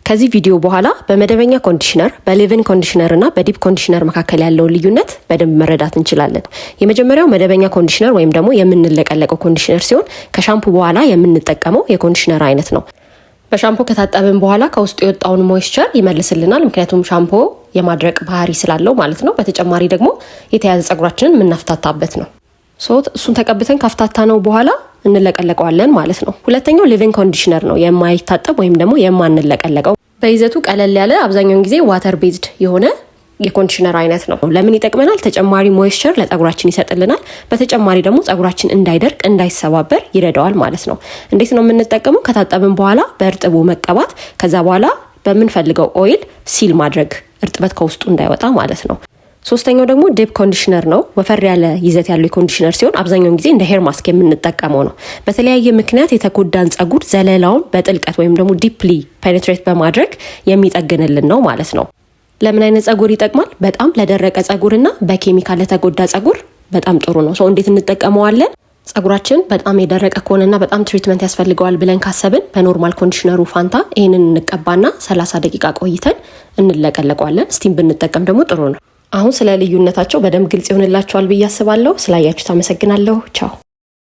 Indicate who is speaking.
Speaker 1: ከዚህ ቪዲዮ በኋላ በመደበኛ conditioner፣ በ leave-in conditioner እና በ deep conditioner መካከል ያለውን ልዩነት በደንብ መረዳት እንችላለን። የመጀመሪያው መደበኛ conditioner ወይም ደግሞ የምንለቀለቀው conditioner ሲሆን ከሻምፑ በኋላ የምንጠቀመው የ conditioner አይነት ነው። በሻምፖ ከታጠብን በኋላ ከውስጡ የወጣውን moisture ይመልስልናል። ምክንያቱም ሻምፖ የማድረቅ ባህሪ ስላለው ማለት ነው። በተጨማሪ ደግሞ የተያዘ ጸጉራችንን የምናፍታታበት ነው። So እሱን ተቀብተን ካፍታታነው በኋላ እንለቀለቀዋለን ማለት ነው። ሁለተኛው leave-in conditioner ነው፣ የማይታጠብ ወይም ደግሞ የማንለቀለቀው፣ በይዘቱ ቀለል ያለ፣ አብዛኛውን ጊዜ water based የሆነ የ conditioner አይነት ነው። ለምን ይጠቅመናል? ተጨማሪ moisture ለጸጉራችን ይሰጥልናል። በተጨማሪ ደግሞ ጸጉራችን እንዳይደርቅ፣ እንዳይሰባበር ይረዳዋል ማለት ነው። እንዴት ነው የምንጠቀመው? ከታጠብን በኋላ በእርጥቡ መቀባት፣ ከዛ በኋላ በምንፈልገው oil seal ማድረግ፣ እርጥበት ከውስጡ እንዳይወጣ ማለት ነው። ሶስተኛው ደግሞ deep conditioner ነው። ወፈር ያለ ይዘት ያለው የ conditioner ሲሆን አብዛኛውን ጊዜ እንደ hair mask የምንጠቀመው ነው። በተለያየ ምክንያት የተጎዳን ጸጉር ዘለላውን በጥልቀት ወይም ደግሞ deeply penetrate በማድረግ የሚጠግንልን ነው ማለት ነው። ለምን አይነት ጸጉር ይጠቅማል? በጣም ለደረቀ ጸጉርና በኬሚካል ለተጎዳ ጸጉር በጣም ጥሩ ነው። So እንዴት እንጠቀመዋለን? ጸጉራችን በጣም የደረቀ ከሆነና በጣም treatment ያስፈልገዋል ብለን ካሰብን በ normal conditioner ኡ ፋንታ ይህንን እንቀባና 30 ደቂቃ ቆይተን እንለቀለቀዋለን። Steam ብንጠቀም ደግሞ ጥሩ ነው። አሁን ስለ ልዩነታቸው በደንብ ግልጽ ይሆንላችኋል ብዬ አስባለሁ። ስላያችሁት አመሰግናለሁ። ቻው።